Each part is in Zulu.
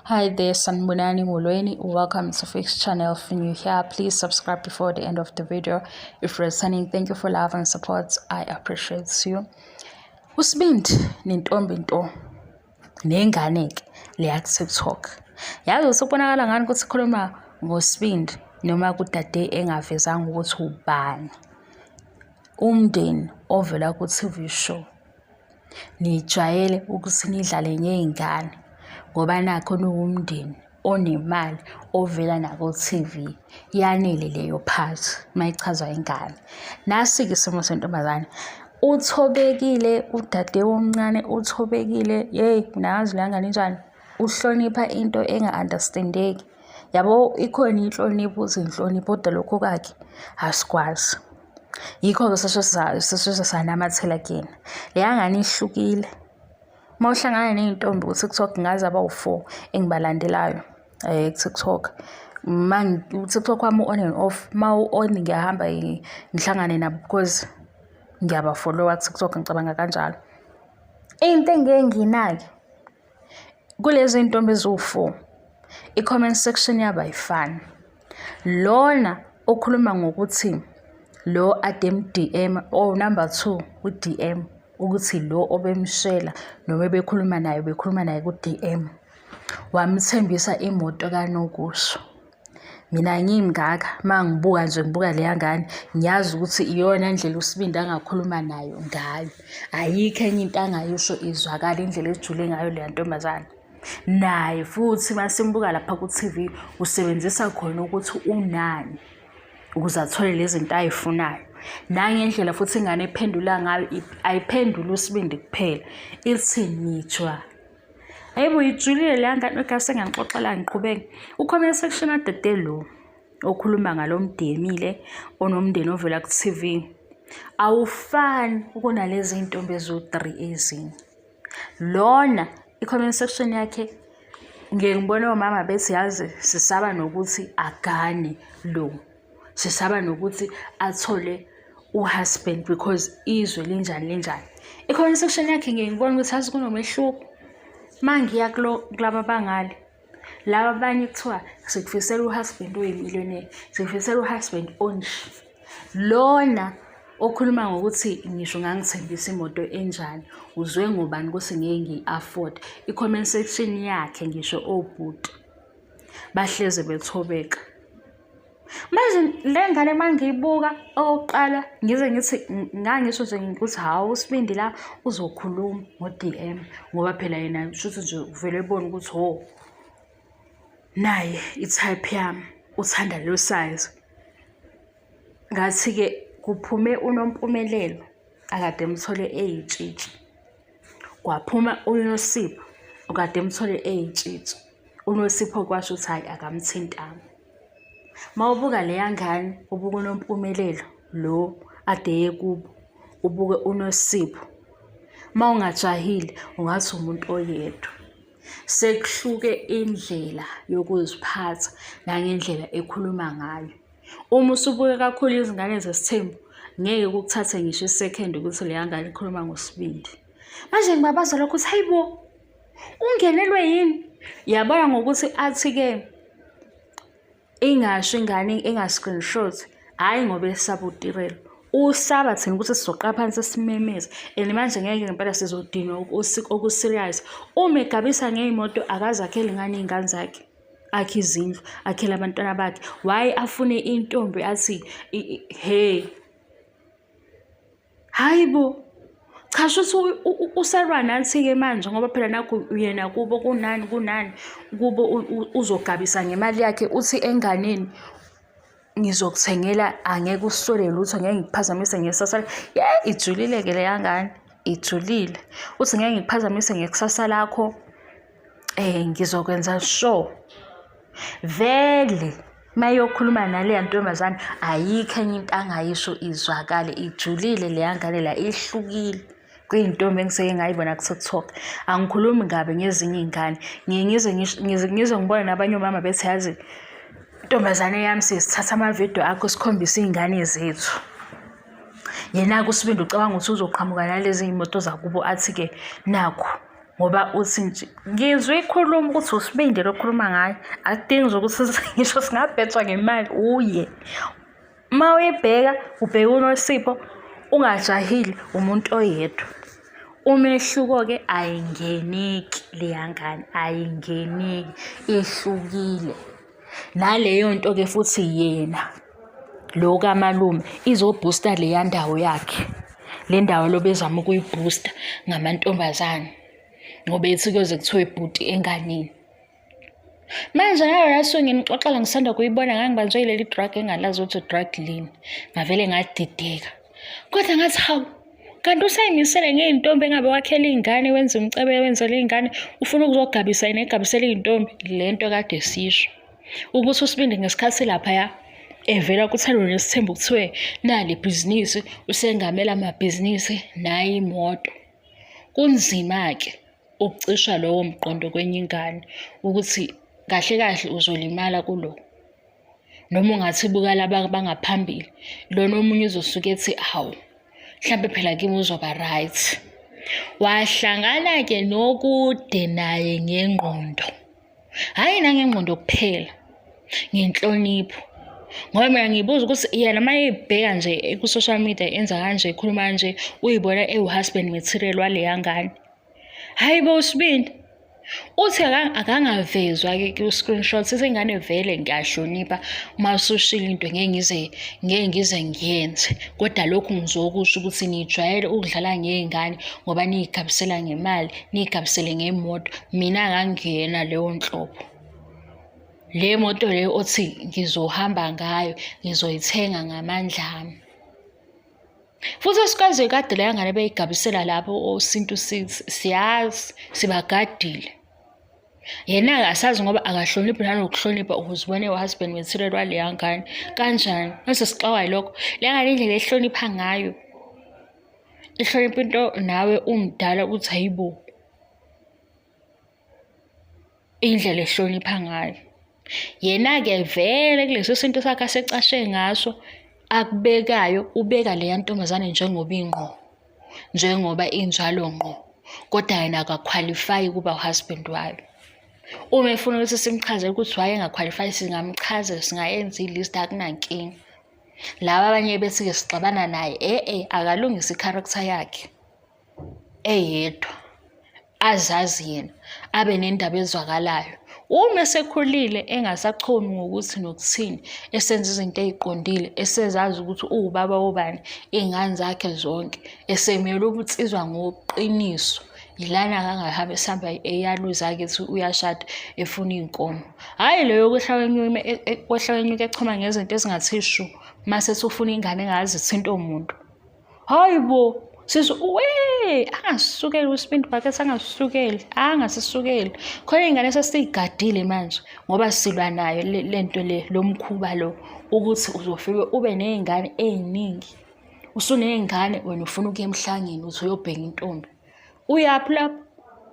Hi there, Sanibonani Molweni. Welcome to Fix Channel. If you're new here, please subscribe before the end of the video. If you're returning, thank you for love and support. I appreciate you. USibindi nentombi nto nengane-ke leya ku-TikTok. Yazi usubonakala ngani ukuthi khuluma ngoSibindi noma kudade engavezanga ukuthi ubani. Umndeni ovela ku-TV show. Nijwayele ukuthi nidlale ngey'ngane ngoba nakhu niwumndeni onemali ovela nako-T_V. Yanele leyo part uma ichazwa ingane. Nasi-ke isimo sentombazane, uthobekile udade omncane uthobekile, yeyi nazi leya ngane injani, uhlonipha into enga-understand-eki. Yabo ikhona inhlonipho uthi inhlonipho kodwa lokhu kwakhe asikwazi. Yikho-ke sasheshe sanamathela kuyena. Leya ngane ihlukile. Uma uhlangana ney'ntombi ku-TikTok ngazi abawu-four engibalandelayo ku-TikTok. U-TikTok wami u-on and off, uma u-on ngiyahamba ngihlangane nabo because ngiyabafolowa ku-TikTok ngicabanga kanjalo. Into engike ngiyinake kulezi iy'ntombi eziwu-four, i-comment section yabo ayifani. Lona okhuluma ngokuthi lo ade em-D_M oh number two ku-D_M ukuthi lo obemshela noma ebekhuluma naye ubekhuluma naye ku-D_M, wamthembisa imoto kanokusho. Mina ngimngaka uma ngibuka nje ngibuka leya ngane ngiyazi ukuthi iyona ndlela uSibindi angakhuluma nayo ngayo. Ayikho enye into angayisho izwakale indlela ejule ngayo leya ntombazane. Naye futhi uma simbuka lapha ku-T_V usebenzisa khona ukuthi unani ukuze athole lezi zinto ay'funayo. Nangendlela futhi ingane ephendula ngayo ayiphenduli uSibindi kuphela, ithi nitshwa. Hayibo ijulile leya ngane okay sengiyangixoxela ngiqhubeke. U-comment section kadede lo okhuluma ngalo mdemile onomndeni ovela ku-T_V awufani kunalezi iy'ntombi eziwu-three ezinye. Lona i-comment section yakhe ngike ngibone omama bethi yazi sisaba nokuthi agane lo, sisaba nokuthi athole u-husband because izwe linjani linjani. I-comment section yakhe ngike ngibone ukuthi yazi kunomehluko. Uma ngiya kulaba abangale, laba abanye kuthiwa sikufisela u-husband oyi-millionaire, sikufisela u-husband onje. Lona okhuluma ngokuthi ngisho ungangithembisa imoto enjani, uzwe ngobani ukuthi ngeke ngiyi-afford. I-comment section yakhe ngisho obhuti bahlezi bethobeka. Manje le ngane uma ngiyibuka okokuqala ngize ngithi ngangisho nje ukuthi hhawu uSibindi la uzokhuluma ngo-D_M ngoba phela yena shuthi nje uvele ebone ukuthi hho naye i-type yami uthanda lelo size. Ngathi-ke kuphume uNompumelelo akade emthole eyitshitshi, kwaphuma uNosipho okade emthole eyitshitshi. UNosipho kwasho ukuthi hhayi akamthintanga. Uma ubuka leya ngane ubuka uNompumelelo lo ade eye kubo, ubuke uNosipho, uma ungajahile ungathi umuntu oyedwa. Sekuhluke indlela yokuziphatha nangendlela ekhuluma ngayo. Uma usubuke kakhulu izingane zesithembu, ngeke kukuthathe ngisho isekhende ukuthi leya ngane ikhuluma ngosibindi. Manje ngibabaza lokho ukuthi hayi bo, ungenelwe yini? Yabona ngokuthi athi-ke ingasho ingane inga-screenshot, hhayi ngoba esaba uTirelo. Usaba thina ukuthi sizoqala phansi simemeze and manje ngeke ngempela sizodinwa oku-serious. Uma egabisa ngey'moto akazakheli ngani iy'ngane zakhe? Akhe izindlu, akhele abantwana bakhe. Why afune intombi athi he? Hhayi bo! Cha shuthi uselwa nathi-ke manje ngoba phela nakhu yena kubo kunani kunani kubo uzogabisa ngemali yakhe uthi enganeni ngizokuthengela angeke usole lutho ngeke ngikuphazamise ngekusasa. Yeyi ijulile-ke leya ngane, ijulile. Uthi ngeke ngikuphazamise ngekusasa lakho ngizokwenza sure. Vele uma eyokhuluma naleya ntombazane ayikho enye into angayisho izwakale ijulile leya ngane la ihlukile kwiy'ntombi engiseke ngayibona ku-TikTok. Angikhulumi kabi ngezinye iy'ngane, ngiye ngize ngize ngize ngibone nabanye omama bethi yazi ntombazane yami siye sithathe amavidiyo akho sikhombise iy'ngane zethu. Yena-ke uSibindi ucabanga ukuthi uzoqhamuka nalezi iy'moto zakubo athi-ke nakhu. Ngoba uthi nje ngizwe ikhuluma ukuthi uSibindi lo okhuluma ngaye, akudingi nje ukuthi ngisho singabhejwa ngemali uye. Uma uyibheka ubheka uNosipho ungajahile umuntu oyedwa. Umehluko-ke ayingeneki leya ngane, ayingeneki ihlukile. Naleyo nto-ke futhi yena lo kamalume izobhusta leya ndawo yakhe, le ndawo lo bezama ukuyibhusta ngamantombazane ngoba ethi kuyoze kuthiwe bhuti enganeni. Manje ngalola suku nginixoxela ngisanda kuyibona ngangibanjwe yileli drug engalazi ukuthi drug lini, ngavele ngadideka. Kodwa ngathi hawu, kanti usayimisele ngey'ntombi engabe wakhela iy'ngane wenza umcebe wenzela iy'ngane ufuna ukuzogabisa yena egabisela iy'ntombi le nto kade sisho ukuthi uSibindi ngesikhathi laphaya evela kuthando nesithembu kuthiwe nali ibhizinisi usengamela amabhizinisi nayi imoto. Kunzima-ke ukucisha lowo mqondo kwenye ingane ukuthi kahle kahle uzolimala kulo. Noma ungathi buka laba abangaphambili, lona omunye uzosuke ethi hawu, mhlampe phela kimi uzoba right. Wahlangana-ke nokude naye ngengqondo. Hhayi nangengqondo kuphela, ngenhlonipho. Ngoba mina ngiyibuza ukuthi yena uma eyibheka nje ku-social media enza kanje, ekhuluma kanje, uyibona ewu-husband material waleya ngane. Hhayi bo uSibindi. Uthi akangavezwa-ke ku-screenshot sesengane vele ngiyahlonipha uma usushilo into ngeke ngize ngeke ngize ngiyenze kodwa lokhu ngizokusho ukuthi nijwayele ukudlala ngey'ngane ngoba niy'gabisela ngemali niy'gabisele ngemoto mina akangiyena leyo nhlobo. Le moto leyo othi ngizohamba ngayo ngizoyithenga ngamandla ami. Futhi esikwaziyo kade leya ngane beyigabisela lapho osintu sithi siyazi sibagadile. Yena-ke asazi ngoba akahloniphi nanokuhlonipha uzibone u-husband material waleya ngane. Kanjani? Mase sixakwa yilokho. Le ngane indlela ehlonipha ngayo, ihlonipha into nawe umdala ukuthi hayibo. Indlela ehlonipha ngayo. Yena-ke vele kuleso sintu sakhe asecashe ngaso akubekayo ubeka leya ntombazane njengoba ingqo, njengoba injalo ngqo, kodwa yena akakhwalifayi ukuba uhusband wayo. Uma efuna ukuthi simchazele ukuthi why engakhwalifayi singamchazela, singayenza i-list akunankinga. Laba abanye bethi-ke sixabana naye, e-e akalungise i-character yakhe. Eyedwa, azazi yena, abe nendaba ezwakalayo. Uma esekhulile engasachomi ngokuthi nokuthini, esenza izinto ey'qondile, esezazi ukuthi uwubaba wobani, iy'ngane zakhe zonke, esemele ubunsizwa ngoqiniso, yilana akangahambe esihamba eyaluza-ke ethi uyashada efuna iy'nkomo. Hhayi le yokwehla wenyuka e, e, echoma ngezinto ezingathi shu, mase ethi ufuna ingane engazi ithinte muntu. Hayi bo, sisi we angasisukeli usibindi bucket angasisukeli, angasisukeli. Khona iy'ngane esesiyigadile manje ngoba silwa nayo le nto le lo mkhuba lo ukuthi uzofike ube ney'ngane ey'ningi. Usuney'ngane wena ufuna ukuya emhlangeni uthi uyobheka intombi. Uyaphi lapho?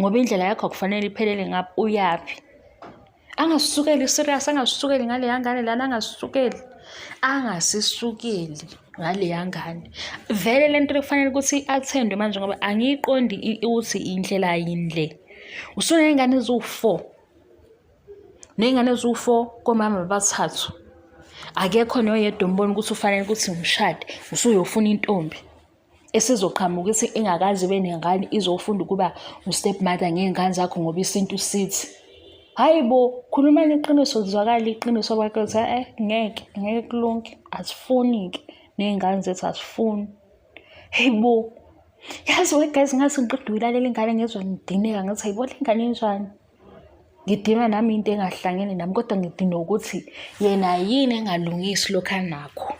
Ngoba indlela yakho akufanele iphelele ngapho, uyaphi? Angasisukeli serious, angasisukeli ngaleya ngane lana, angasisukeli. Angasisukeli ngaleya ngane. Vele le nto kufanele ukuthi i-attend-we manje ngoba angiyiqondi ukuthi indlela yini le. Usuney'ngane eziwu-four. Ney'ngane eziwu-four komama abathathu. Akekho noyedwa ombona ukuthi ufanele ukuthi ngishade, usuyofuna intombi. Esizoqhamuka ithi ingakaze ibe nengane izofunda ukuba u-step mother ngey'ngane zakho ngoba isintu sithi. Hhayi bo, khulumani iqiniso lizwakale iqiniso bakithi eh ngeke, ngeke kulunge. Asifuni-ke ney'ngane zethu asifuni. Hhayi bo, yazi we guys ngathi ngiqeda ukuyilalela ingane ngezwa ngidineka ngathi hayibo le ngane injani. Ngidinwa nami into engahlangene nami kodwa ngidinwa ukuthi yena yini engalungisi lokhu anakho.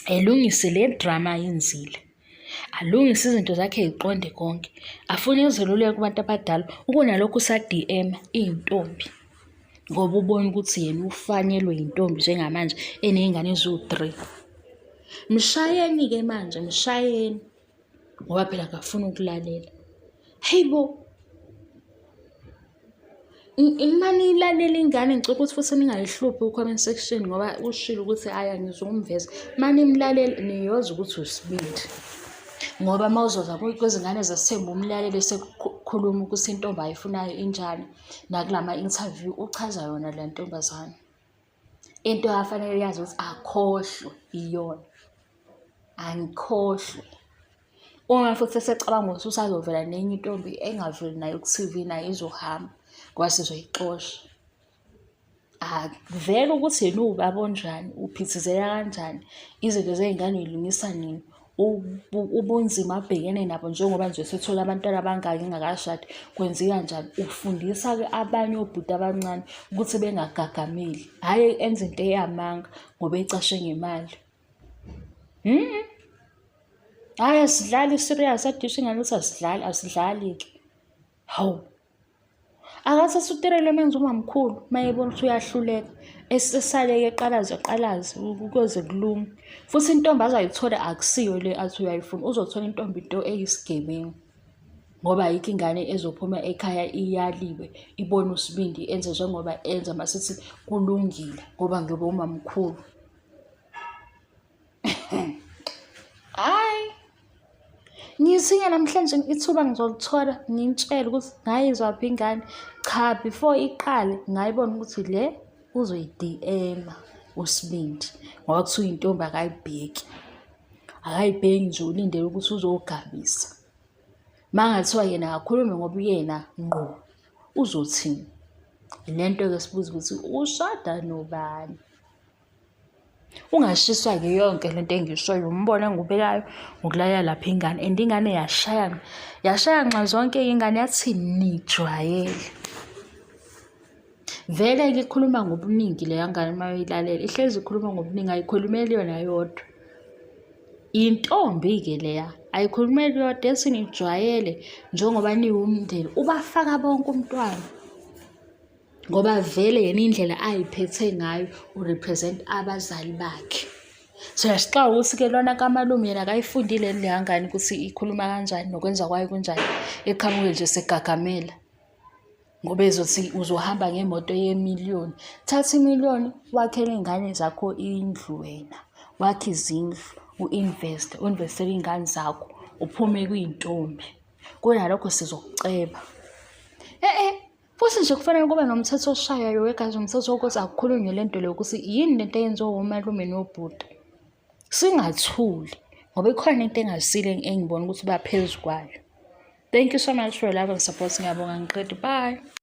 Elungise le drama ayenzile, alungise izinto zakhe ziqonde konke, afune izeluleko kubantu abadala ukunalokhu usa-DM-a iy'ntombi ngoba ubona ukuthi yena ufanelwe yintombi njengamanje eney'ngane eziwu-three. Mshayeni-ke manje, mshayeni ngoba phela akafuni ukulalela. Hhayi bo! Uma niyilalela ingane ngicela ukuthi futhi ningayihluphi ku-comment section ngoba ushilo ukuthi hhayi angizukumveza. Uma nimlalela niyoza ukuthi usibindi. Ngoba uma uzoza kwezingane zesithembu umlalele ukukhuluma ukuthi intombi ayifunayo injani nakulama-interview uchaza yona le ntombazane. Into afanele yazi ukuthi akhohlwe iyona. Angikhohlwe. Uma futhi esecabanga ukuthi usazovela nenye intombi engaveli nayo ku-T_V nayo izohamba ngoba sizoyixosha. Akuvele ukuthi yena uwubaba onjani, uphithizela kanjani, izinto zey'ngane uy'lungisa nini, ubunzima abhekene nabo njengoba nje esethole abantwana abangaka engakashadi, kwenzeka njani. Ufundisa-ke abanye obhuti abancane ukuthi bengagagameli, hhayi enze into eyamanga ngoba ecashe ngemali. Hhayi asidlali serious, adishe ingane ukuthi asidlali, asidlali-ke. Hawu. Akathathe uTirelo emenze umamkhulu uma ebona ukuthi uyahluleka. Esale-ke eqalaze eqalaze kuze kulunge. Futhi intombi azayithola akusiyo le athi uyayifuna, uzothola intombi into eyisigebengu. Ngoba ayikho ingane ezophuma ekhaya iyaliwe, ibone uSibindi enze njengoba enza masithi kulungile ngoba ngiyobe umamkhulu. Hhayi, ngithi-ke namhlanje ithuba ngizolithola ngintshele ukuthi ngayizwaphi ingane. Cha, before iqale ngayibona ukuthi le uzoyi-D_M-a uSibindi ngoba kuthiwa intombi akayibheki. Akayibheki nje ulindele ukuthi uzogabisa. Uma kungathiwa yena akakhulume ngoba uyena ngqo uzothini? Le nto-ke sibuza ukuthi ushada nobani? Ungashiswa-ke yonke lento engiyishoyo umbono engiwubekayo ngokulaya lapha ingane and ingane yashaya yashaya nxazonke ingane yathi nijwayele. Vele-ke ikhuluma ngobuningi leya ngane uma uyilalela ihlezi ikhuluma ngobuningi ayikhulumeli yona yodwa. Intombi-ke leya ayikhulumeli yodwa ethi nijwayele njengoba niwumndeni ubafaka bonke umntwana. Ngoba vele yena indlela ayiphethe ngayo u-represent abazali bakhe. So yasixaka ukuthi-ke lona kamalume yena akayifundile leya ngane ukuthi ikhuluma kanjani nokwenza kwayo kunjani, eqhamuke nje segagamela. Ngoba ezothi uzohamba ngemoto yemiliyoni. Thatha imiliyoni wakhele iy'ngane zakho indlu wena, wakhe izindlu, u-investe, u-investele iy'ngane zakho, uphume kwiy'ntombi. Kunalokho sizokuceba. E-e Futhi nje kufanele kube nomthetho oshayayo wegazi umthetho wokuthi akukhulunywe le nto le ukuthi yini lento eyenziwa womalume nobhuti. Singathuli ngoba ikhona into engasile engibona ukuthi baphezu kwayo. Thank you so much for your love and support. Ngiyabonga ngiqedi. Bye.